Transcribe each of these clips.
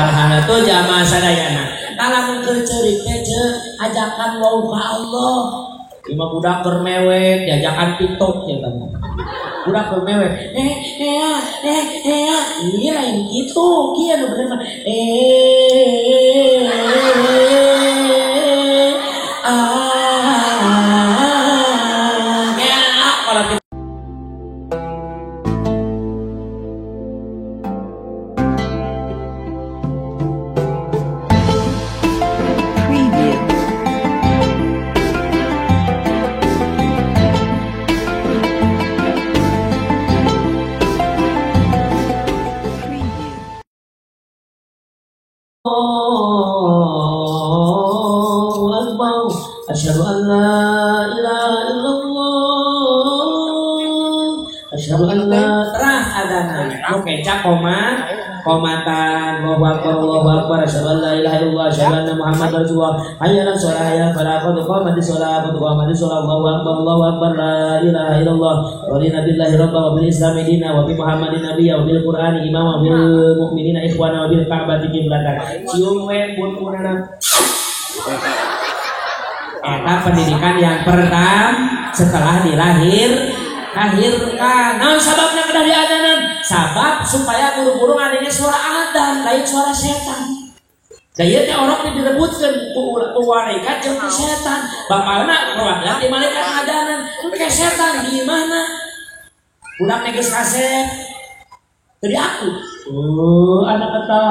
Alhamdulillah tuh jamaah sadayana. Lamun keur ceurik teh ajakan wau ka Allah. Ima budak keur mewek diajakan TikTok ya teh. Budak keur mewek, iya lain kitu, kieu nu bener mah. Asyhadu an la ilaha illallah, asyhadu an la terah adana. Nu kecak koma komatan Allahu akbar Allahu akbar asyhadu an la ilaha illallah asyhadu anna Muhammadar rasulullah hayya 'alas shalah hayya 'alal falah qad qamatis shalah qad qamatis shalah Allahu akbar la ilaha illallah radina billahi rabba wa bil islami dina wa bi Muhammadin nabiyya wa bil qur'ani imama wa bil mu'minina ikhwana wa bil ka'bati qiblatan. Cium we buntunana. Eta pendidikan yang pertama setelah dilahirkan. Nah, sababna kedah diadanan? Sabab supaya buru-buru ngadenge suara adzan, lain suara setan. Da ieu teh orok direbutkeun ku malaikat jeung ku setan. Bapakna perwakilan ti malaikat ngadanan, ke setan di mana? Budak geus kasep. Teu diaku. Oh, anak eta.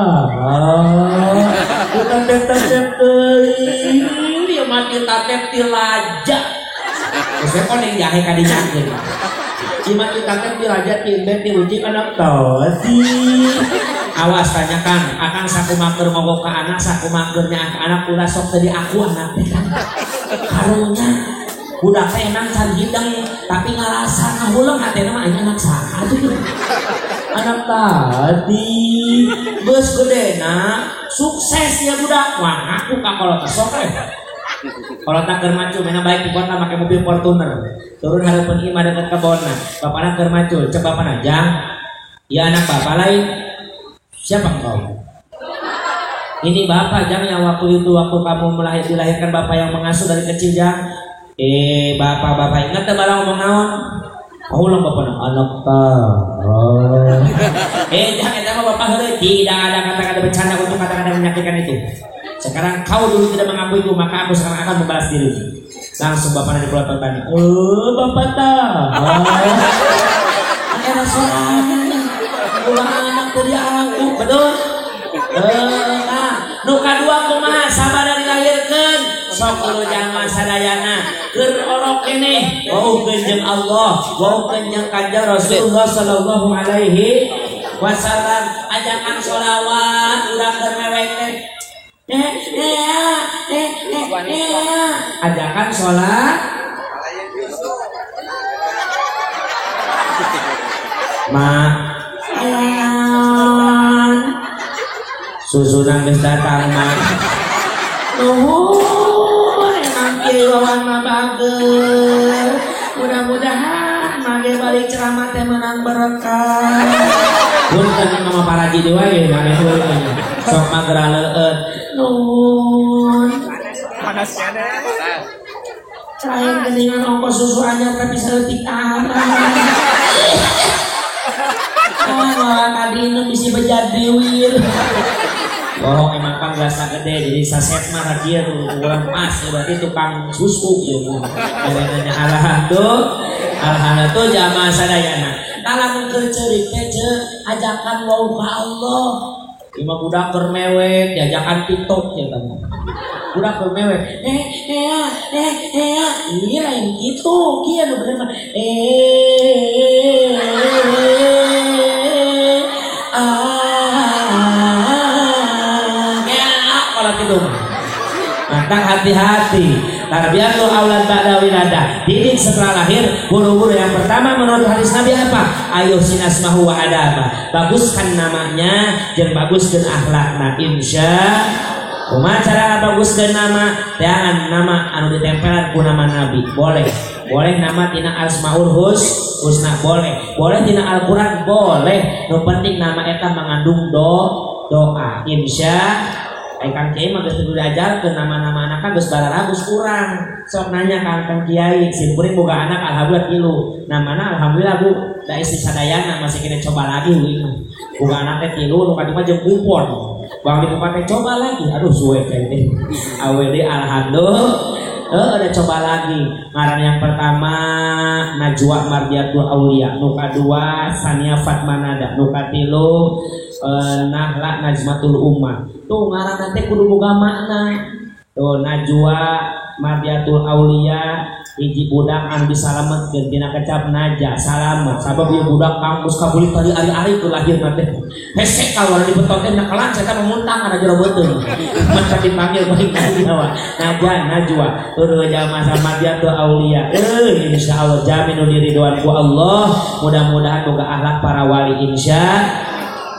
Budak teh kasep teuing. Dia mati tatep ti laja. Geus koneng jahe ka dinyakeun. Cima ti tatep ti laja ti embe ti ucing anak tadi. Awas tanyakan, akang sakumaha ngogok ka anak, sakumaha nya ka anak ulah sok teu diaku anak teh kan. Karunya budak teh emang can hideng tapi ngarasa ngahuleng hatena mah anak saha tuh. Anak tadi geus gedena sukses ya budak. Wah ngaku ka kolot sok eh. Kalau tak keur macul mana baik di kota make mobil Fortuner. Turun hareupeun imah dekat kebonna. Bapana keur macul, cek bapana, "Jang, ya anak bapak lain. Siapa engkau?" Ini bapak, Jang, yang waktu itu waktu kamu dilahirkan bapak yang mengasuh dari kecil, Jang. Bapak, bapak ingat teh barang ngomong naon? Ulang bapak anak tah. Jangan eta mah bapak heureuy, tidak ada kata-kata bercanda untuk kata-kata menyakitkan itu. Sekarang kau dulu tidak mengakuiku, maka aku sekarang akan membalas dirimu. Langsung bapaknya dipelototan. Oh, bapak tah. Era sorangan. Ulah anak teu diaku, betul? Nah, nu kadua kumaha sabada dilahirkeun? Sok kudu jamaah sadayana keur orok keneh wauhkeun jeung Allah, wauhkeun jeung Kanjeng Rasulullah sallallahu alaihi wasallam. Ajakan sholawat urang keur mewek teh. Ajakan sholat ma susunan geus datang ma. Nuhun emang kieu wawan mah bager. Mudah-mudahan mangge balik ceramah teh menang berkah. Punten mah paraji deui wae maneh heueuh. Sok mah geura leueut. Nuhun. Lain geningan ongkos susu anyar tapi saeutik arang. Ah, tadi nu bisi bejat biwir. Bohong emang pan gelasna gede jadi saset mah kieu tuh urang pas berarti tukang susu ieu mah. Berenanya alhamdulillah jamaah sadayana. Lamun keur ceurik teh ajakan wau ka Allah. Ima budak keur mewek diajakan TikTok ya teh. Budak keur mewek, iya lain kitu, kieu nu bener mah. Maka hati-hati. Tarbiyatul aulad ba'da wiladah. Didik setelah lahir, buru-buru yang pertama menurut hadis Nabi apa? Ayo sinasmahu wa adaba. Baguskan namanya jeung baguskeun akhlakna. Insya kumaha cara baguskeun nama? Jangan nama anu ditempelan ku nama Nabi. Boleh. Boleh nama tina Asmaul Husna boleh. Boleh tina Al-Qur'an boleh. Nu penting nama eta mengandung doa. doa insya Kang Kiai mah geus kudu diajarkeun nama-nama anak kan geus bararagus kurang. Sok nanya Kang Kiai, simkuring boga anak alhamdulillah 3. Namana alhamdulillah Bu, da istri sadayana masih kena coba lagi ieu mah. Boga anak teh 3 nu kadua jeung kupon. Bang dibuka teh coba lagi. Aduh suwe teh. Awe deui alhamdulillah. Udah coba lagi. Ngaran yang pertama Najwa Mardiatul Aulia, nu kadua Sania Fatmanada, nu katilu Nahla Najmatul Ummah. Tuh ngaran teh kudu boga makna. Tuh Najwa Mardiatul Aulia hiji budak anu disalametkeun tina kecap Naja salamet sabab ieu budak kampus kabulik tadi ari-ari teu lahir teh hese kaluar dibetot teh nakalan eta memuntah kana jero beuteung mata dipanggil paling Najwa Naja Najwa turun jamaah Mardiatul Aulia insyaallah jamin diridhoan ku Allah mudah-mudahan boga akhlak para wali insya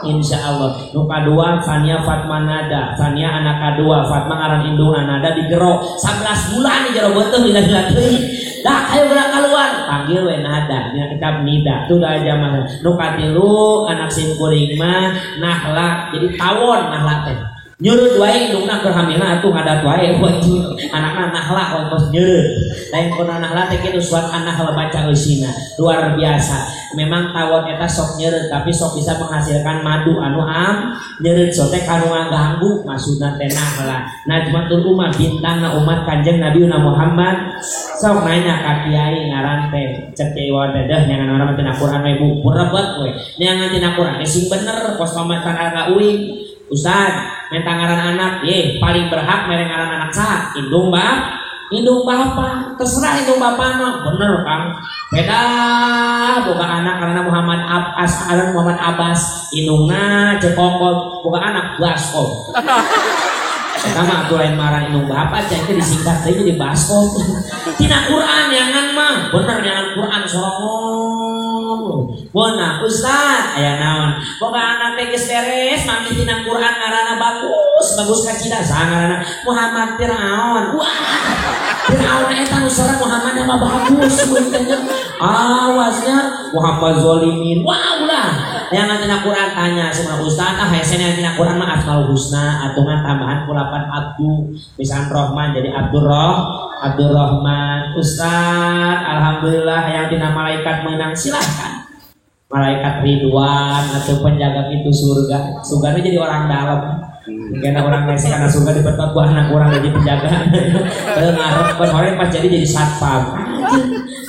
Allah. Nu kadua Fania Fatma Nada, Fania anak kadua, Fatma ngaran indungna Nada digero 11 bulan di jero beuteung dina teuing. Dah ayo gerak keluar, panggil we Nada, dina kitab Nida. Tuh dah aja mah. Nu katilu anak simkuring mah Nahla, jadi tawon Nahla teh. Nyurut wae indungna keur hamilna atuh ngadat wae anakna Nahla ongkos nyurut. Lain kuna Nahla teh kitu suat Nahla baca eusina. Luar biasa. Memang tawon eta sok nyeureut tapi sok bisa menghasilkan madu anu am nyeureut sok teh kanu ngaganggu maksudna teh Nahla. Najmatul Ummah bintangna umat Kanjeng Nabi Muhammad. Sok nanya ka kiai ngaran teh cek kiai wae teh deh nyangan urang tina Quran we Bu berebet we. Nyangan tina Quran sing bener kos pamatan ka uing. Ustaz minta ngaran anak, ye paling berhak mere ngaran anak saha? Indung indung bapak, terserah indung bapak mah, bener Kang. Beda boga anak karena Muhammad Abbas, Muhammad Abbas, indungna cekongkol, boga anak baskom. Eta mah atuh lain marah indung bapak, cai teh disingkat deui jadi baskom. Tina Quran jangan mah, bener jangan Quran sorongong. Bona Ustaz aya naon? Boga anak teh geus beres manggih tina Quran ngaranna bagus, bagus kacida saha ngaranna Muhammad Fir'aun. Wah. Fir'aun eta nu sorang Muhammad mah bagus teh. Awasnya Muhammad zalimin. Wah ulah. Yang tina Quran tanya sama Ustaz, ah hese tina Quran mah Asmaul Husna atungan tambahan ku 8 abdu. Misalkan Rohman jadi Abdurrahman. Ustaz, alhamdulillah yang tina malaikat menang silahkan. Malaikat Ridwan atau penjaga pintu surga. Surganya jadi orang dalam. Karena orang ngasih karena surga dibetot ku anak orang jadi penjaga. Ngarep orang pas jadi satpam.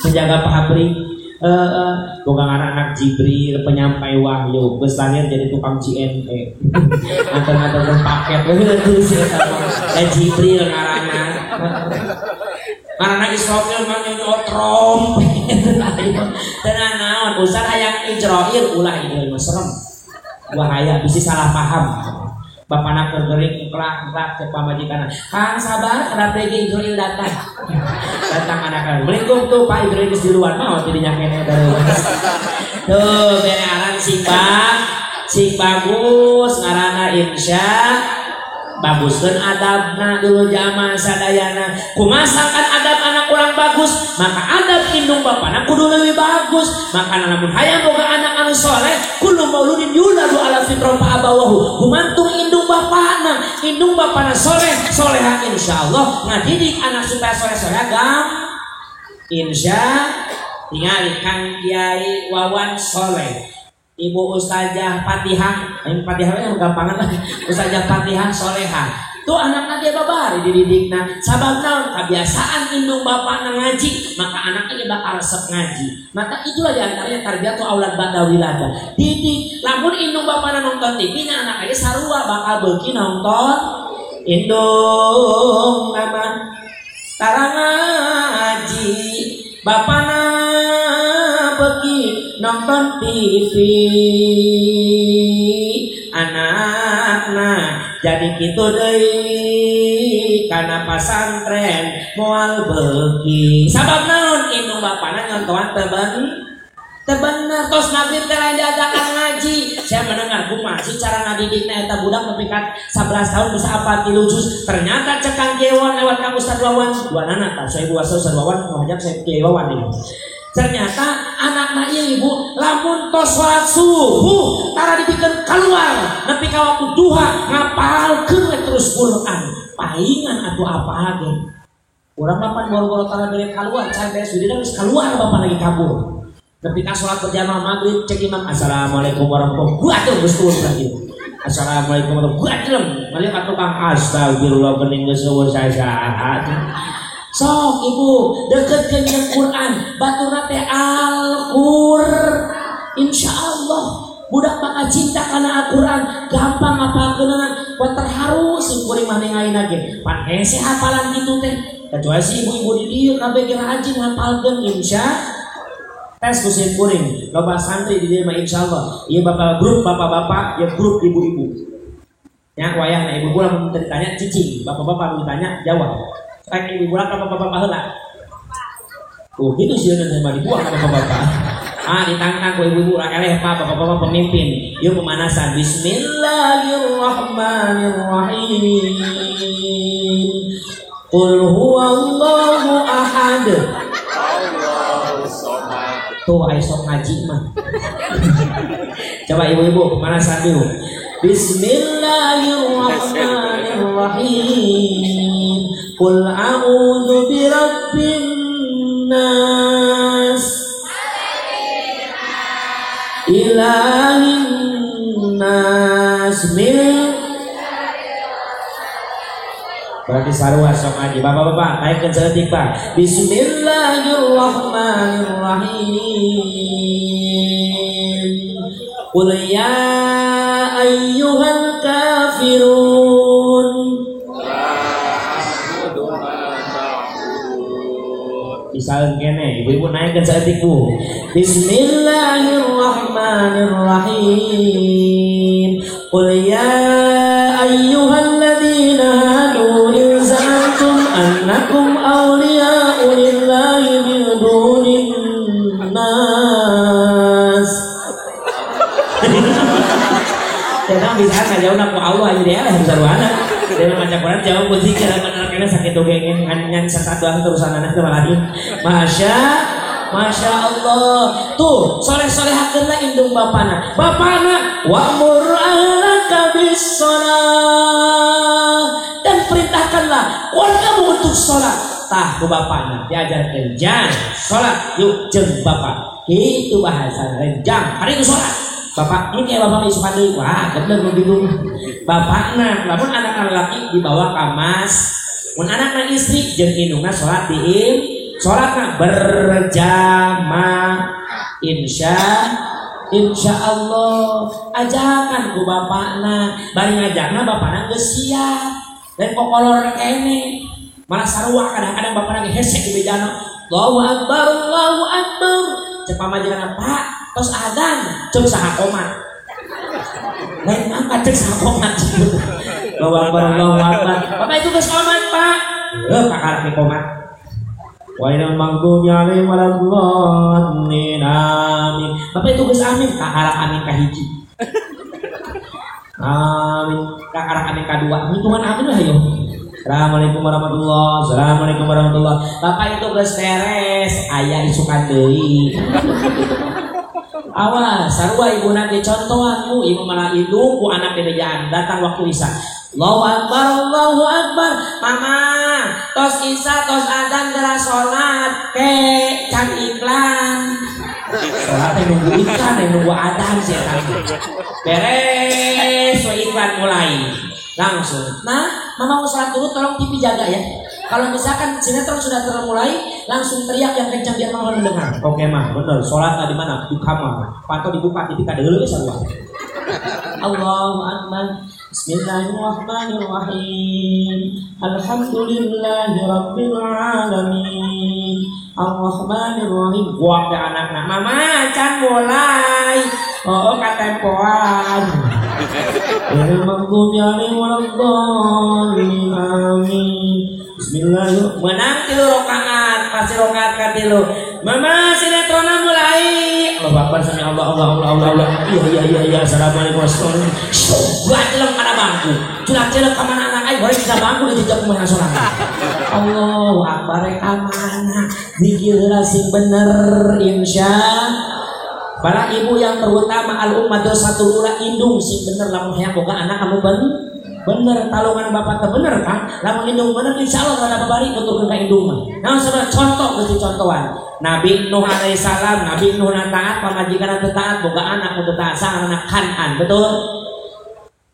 Penjaga pabrik. Bukan anak-anak Jibril penyampai wahyu, geus lahir jadi tukang JNE. Antar-antar paket dan Jibril ngaranna. Ngaranna Israfil mah nyonya trompet. Tenang naon ustaz hayang Ijrail ulah ieu mah serem. Bahaya bisi salah paham. Bapana keur gering klak-klak cek pamajikanna. Kang sabar kada teh Ijrail datang. Datang anak. Assalamualaikum tuh Pak Ijrail geus di luar mah tidinya keneh terus. Tuh bere aran sing bagus ngaranna insya baguskeun adabna dulu jamaah sadayana. Kumasakan adab anak kurang bagus, maka adab indung bapana kudu leuwih bagus. Maka lamun hayang boga anak anu soleh, kullu mauludin yuladu ala fitrah fa abawahu. Gumantung indung bapana soleh, soleha insyaallah ngadidik anak supaya soleh-soleh gam. Insya tingali Kang Kiai Wawan soleh. Ibu Ustazah Fatihah, yang Fatihah yang gampangan lah. Ustazah Fatihah soleha. Tuh anaknya dia babari dididikna. Sabab naon kebiasaan indung bapana ngaji, maka anaknya bakal resep ngaji. Maka itulah diantaranya tarbiyatul aulad ba'da wilada. Didik, lamun indung bapana nonton TV nya anak aja sarua bakal beuki nonton indung nama tara ngaji, bapana beuki nonton TV anakna jadi kitu deui kana pasantren moal beuki sabab naon indung bapana nyontohan teu bener tos maghrib teh lain diajakan ngaji. Saya mendengar kumaha sih cara ngadidikna eta budak nepi ka 11 tahun bisa apa 3 juz. Ternyata cek Kang Kiai Wawan lewat Kang Ustaz Wawan, dua nana tah saya Ustaz Wawan ngajak saya Kiai Wawan ini. Ternyata anakna ieu ibu lamun tos salat subuh tara dipikeun keluar nepi ka waktu duha ngapalkeun we terus Quran. Paingan atuh apa ge. Urang mah pan boro-boro tara bere keluar can beres wiridan geus keluar bapak lagi kabur. Nepi ka salat berjamaah maghrib cek imam assalamualaikum warahmatullahi wabarakatuh geus turun lagi. Assalamualaikum warahmatullahi wabarakatuh. Ngalieu ka tukang astagfirullah geuning geus eueuh sasaat. Sok ibu deketkeun jeung Quran, baturna teh Al-Qur. Insyaallah budak bakal cinta kana Al-Quran, gampang ngapalkeunana, poe terharu sing kuring mah ningalina ge. Pan hese hafalan kitu teh. Kecuali si ibu-ibu di dieu kabeh ge rajin ngapalkeun insya tes ku sim kuring. Loba santri di dieu mah insyaallah. Ieu bapak grup bapak-bapak, ieu grup ibu-ibu. Nya wayahna ibu-ibu lamun ditanya cicing, bapak-bapak lamun ditanya jawab. Rek ibu bulan apa bapak-bapak heula. Tuh gitu sih mah dibuang sama bapak-bapak. Ah ditantang ku ibu-ibu lah eleh Pak bapak-bapak pemimpin. Yuk pemanasan. Bismillahirrahmanirrahim. Qul huwallahu ahad. Allahu samad. Tuh ayo sok ngaji mah. Coba ibu-ibu pemanasan dulu. Bismillahirrahmanirrahim. Qul a'udzu birabbin nas, ilahin nas, min. Berarti sarua sok ngaji. Bapak-bapak naikkeun saeutik Pak. Bismillahirrahmanirrahim. Qul ya ayyuhal kafirun. Misalnya kene, ibu-ibu naikkan saeutik Bu. Bismillahirrahmanirrahim. Qul ya ayyuhalladzina hadu in za'amtum annakum awliya'u lillahi min dunin nas. Jangan bisa ngajauhna ku Allah jadi eleh saruana. Dia maca Quran jauh ku zikir bener kene sakitu ge ngan sasatuan terusanana teh malahin. Masya Allah. Tuh, soleh-solehakeunlah indung bapana. Bapana wa'mur ahlaka bis-shalah, dan perintahkanlah keluargamu untuk sholat. Tah ku bapana diajarkeun jang sholat yuk jeung bapak. Itu bahasa jang hari itu sholat. Bapak ini kayak bapak isukan deui. Wah, bener nu bingung. Bapakna lamun anak laki dibawa ka mas, mun anakna istri jeung indungna salat diim, salatna berjamaah. Insya Allah ajakan ku bapakna, bari ngajakna bapakna geus siap. Lain kokolor kene. Malah sarua kadang-kadang bapakna ge hese di bejana. Allahu akbar, Allahu akbar. Cek pamajikanna, Pak, tos adzan, ceuk saha komat. Lain mangkat ceuk saha komat. Allahu akbar, Allahu akbar. Bapak itu geus komat, Pak. Heuh, kakarek ge komat. Wa inal maghdubi alaihim waladdallin. Amin. Bapak itu geus amin, kakarek amin ka hiji. Amin, kakarek amin ka dua. Hitungan amin lah hayo. Assalamualaikum warahmatullahi. Assalamualaikum warahmatullahi. Bapak itu geus beres, aya isukan deui. Awas, sarua ibu nanti contohan bu, ibu malah indung ku anak di bejaan datang waktu isya. Allahu akbar, Allahu akbar. Mama, tos isya, tos adzan geura salat, ke can iklan. Salat teh nunggu iklan, nunggu adzan sih eta. Beres we iklan mulai. Langsung. Nah, mama mau salat dulu, tolong TV jaga ya. Kalau misalkan sinetron sudah termulai, langsung teriak yang kencang biar mama mendengar. Oke mah, bener. Salat di mana? Di kamar. Pantau dibuka TV kada heuleuh sarua. Allahu akbar. Bismillahirrahmanirrahim. Alhamdulillahirabbil alamin. Arrahmanirrahim. Buang ke anakna. Mama, can mulai. Oh, katempoan. Ghairil maghdubi alaihim waladdallin. Amin. Bismillahirrahmanirrahim. Menang tilu rakaat, pasti rakaat katilu. Mama, sinetrona mulai. Allahu Akbar sami Allah Allah Allah Allah Allah. Iya iya iya iya assalamualaikum warahmatullahi wabarakatuh. Gua celeng kana bangku. Culak-celeng ka mana anak aing goreng dina bangku dijejak kumaha sorangan. Allahu Akbar ka mana? Zikir heula sing bener insya. Para ibu yang terutama al ummatul ula indung sing bener lamun hayang boga anak anu bener talungan bapak teh bener kan lamun indung bener insyaallah rada babari nuturkeun ka indung mah. Naon sabab contoh geus dicontohan. Nabi Nuh alaihi salam, Nabi Nuh na taat pamajikan teu taat boga anak teu taat saha anak Kan'an, betul?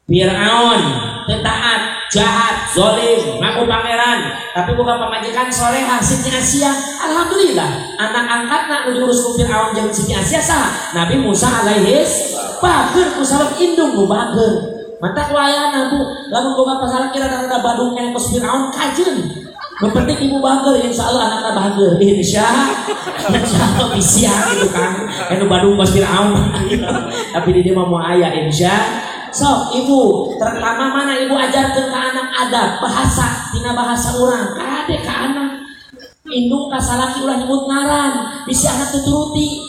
Fir'aun teu taat, jahat, zalim, ngaku pangeran, tapi boga pamajikan soleha Siti Asia. Alhamdulillah, anak angkatna nu diurus ku Fir'aun jeung Siti Asia saha? Nabi Musa alaihi bager ku sabab indung nu bager. Mantak wayana bu, lamun boga pasaran kira rada badung keneh kos Fir'aun kajeun. Nu penting ibu bager, insyaallah anakna bager. Insyaallah bisa gitu kan. Anu badung kos Fir'aun. Tapi di dieu mah moal aya insya. Sok ibu, terutama mana ibu ajarkeun ka anak adab, bahasa, tina bahasa urang, kade ka anak. Indung ka salaki ulah nyebut ngaran, bisi anak teu turuti.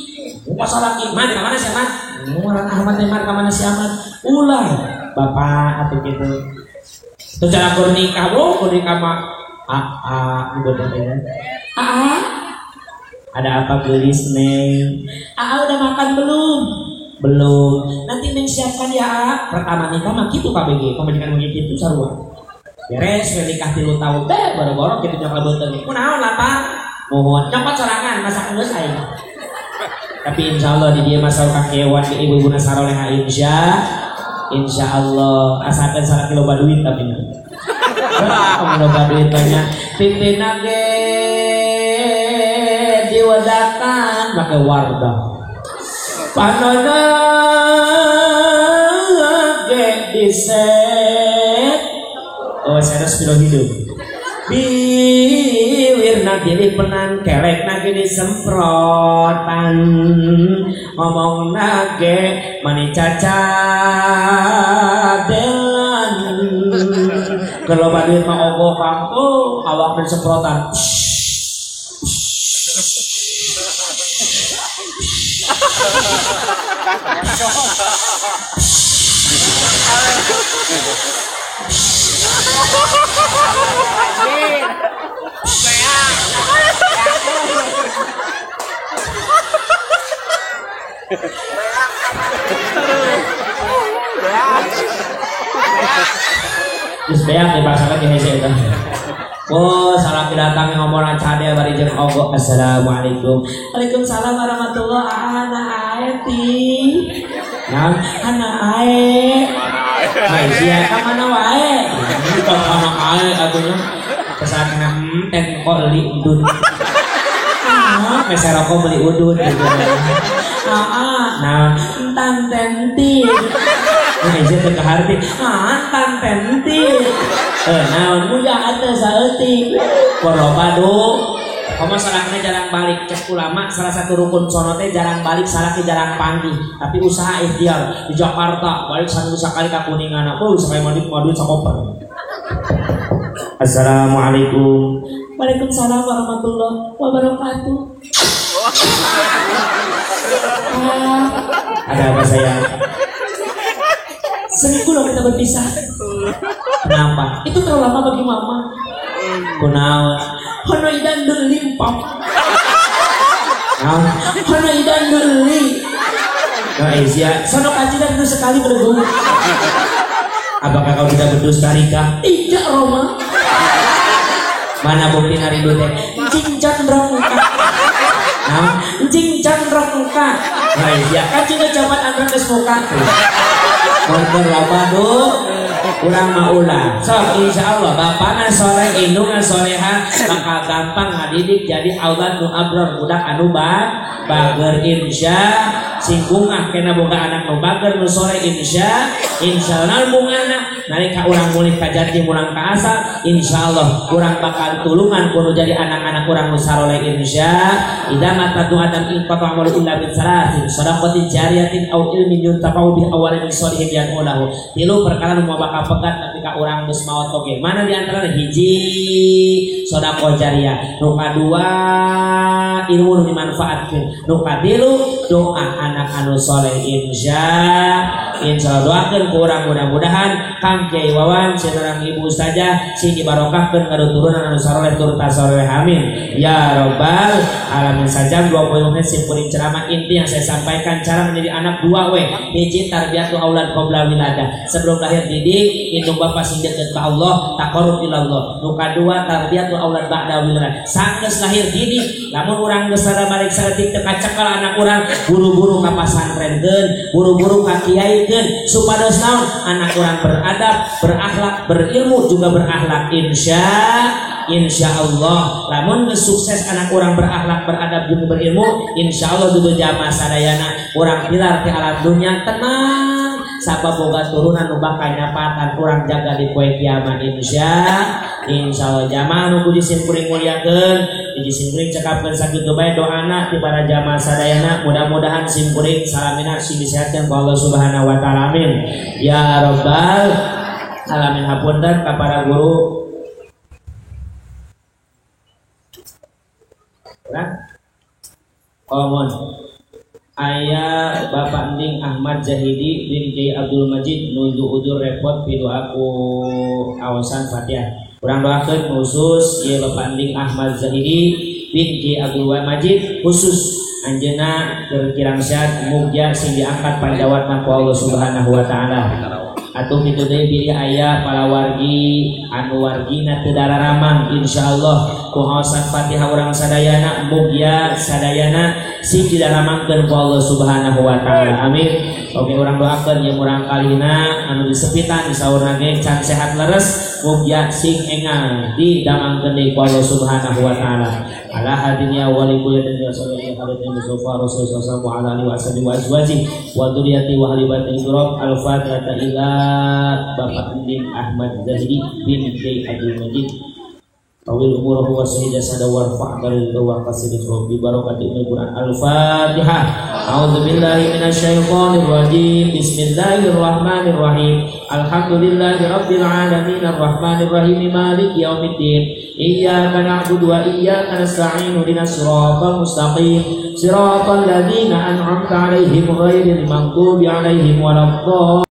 Ka salaki, man ka mana si Ahmad? Ngaran Ahmad teh man ka mana si Ahmad? Ulah bapak atau gitu. Terus cara keur nikah, bu, keur nikah mah a ibu teh. A ada apa gelis neng? A udah makan belum? Belum. Nanti neng siapkan ya A. Pertama nikah mah kitu KBG, pamajikan mah kitu sarua. Beres we nikah 3 tahun teh boro-boro kitu nyokal beuteung. Kunaon lapar? Mohon nyokot sorangan masak geus aing. Tapi insyaallah di dieu mah saur kakewan di ibu-ibu saroleha insyaallah asalkan salaki loba duit tapi nya. Loba duit banyak. Pipina ge diwedakan make wardah. Panona ge diset. Oh, saya pilo hidup. Biwirna dilipenan kelekna ge disemprotan. Ngomongna ge mani cacadelan. Keur loba duit mah ogoh kang, oh awak disemprotan. Terus beak dipaksakan di hese eta. Oh, salah datang ngomong cadel bari jeung ogo. Assalamualaikum. Waalaikumsalam warahmatullahi ana aeti. Nah, ana ae. Nah, sia ka mana wae? Ka mana ae atuh nya. Kesana tengkol li udun. Ah, meser rokok beli udun gitu. Ah, nah, entan tenti. Nah, sia teu kaharti. Ah, entan tenti. Naon muya atuh saeutik. Koroba du. Komo salakina jarang balik cek ulama salah satu rukun sono teh jarang balik salaki jarang panggih tapi usaha ikhtiar di Jakarta balik saminggu sakali ka Kuningan oh sampai mandi duit sakoper. Assalamualaikum. Waalaikumsalam warahmatullahi wabarakatuh. Ada apa sayang? Seminggu loh kita berpisah. Kenapa? Itu terlalu lama bagi mama. Kunaon? Hono idan duli pop. Naon? Hono idan duli. Nah, Asia, sono kajian dulu sekali bergumul. Apakah kau tidak berdusta Rika? Tidak, Roma. Mana bukti nari teh? Cing condrong muka. Naon? Cing condrong muka. Nah, iya, kajian jaman androng geus muka. Mun loba du urang mah ulah. Sok insyaallah bapana soleh indungna soleha bakal gampang ngadidik jadi aulad nu abror budak anu bager insya sing bungah kena boga anak nu bager nu soleh insya insyaallah bungahna nalika urang mulih ka jati urang ka asal insyaallah urang bakal tulungan kudu jadi anak-anak urang nu saroleh insya idza mata tu adam in qata amalu illa min salasin shadaqatin jariyatin au ilmin yuntafa'u bihi aw waladin sholihin yad'ulahu. Tilu perkara nu bakal pegat tapi nepi ka urang geus maot oge. Mana di antarana hiji sedekah jariah, nu kadua ilmu nu dimanfaatkeun, nu katilu doa anak anu soleh. Insyaallah doakeun ku urang mudah-mudahan Kang Kiai Wawan sareng Ibu Ustazah sing dibarokahkeun kaduturunan anu saroleh tur tasoreh, amin ya robbal alamin. Sajam 20 menit simpuling ceramah, inti yang saya sampaikan cara menjadi anak dua we. Hiji tarbiyatul aulad qabla wiladah, sebelum lahir didik indung bapak sing deket ka Allah, taqarrub ilallah. Nu kadua tarbiyatul aulad ba'da wiladah, sanggeus lahir didik lamun urang geus sada balik saeutik teu kacekel anak urang, buru-buru ka pasantrenkeun, buru-buru ka kiaikeun supados naon anak urang beradab, berakhlak, berilmu juga berakhlak. Insya Allah lamun sukses anak orang berakhlak, beradab juga berilmu, insya Allah dudu jamaah sadayana orang pilar di alam dunia tenang sabab boga turunan nu bakal nyapatan urang jaga di poe kiamat. Insya Allah jamaah nu puji simkuring muliakeun, puji simkuring cekapkeun sakitu bae doana ti para jamaah sadayana, mudah-mudahan simkuring salamina sing disehatkeun ku Allah Subhanahu wa taala, amin ya rabbal alamin. Hapunten ka para guru. Omon ayah Bapak Ending Ahmad Zahidi bin Kiai Abdul Majid nuju udur repot pidu aku awasan Fatihah. Urang doakeun khusus ieu Bapak Ending Ahmad Zahidi bin Kiai Abdul Majid, khusus anjeunna keur kirang sehat mugia sing diangkat panjawatna ku Allah Subhanahu wa taala. Atuh kitu deui bilih aya palawargi anu wargina teu dararamang, insyaallah ku awasan Fatihah urang sadayana mugia sadayana sing didaramangkeun ku Allah Subhanahu wa taala, amin. Oke urang doakeun ye murang kalina anu disepitan disaurna ge can sehat leres mugia sing engal didamangkeun deui ku Allah Subhanahu wa taala. Ala hadinya wa li kulli dunya sallallahu alaihi wa sallam rasulullah alaihi wa sallam wa azwaji wa dzurriyyati wa ahli baiti al-fatihah ila Bapak Ending Ahmad Zahidi bin Kiai Abdul Majid. Tawil umurahu wa sahida sada warfa' darul wa qasid bi barakati Al-Qur'an. Al-Fatihah. A'udzu billahi minasyaitonir rajim. Bismillahirrahmanirrahim. Alhamdulillahi rabbil alamin arrahmanir rahim maliki yaumiddin. Iyyaka na'budu wa iyyaka nasta'in ihdinas siratal mustaqim siratal ladzina an'amta 'alaihim ghairil maghdubi 'alaihim waladdallin.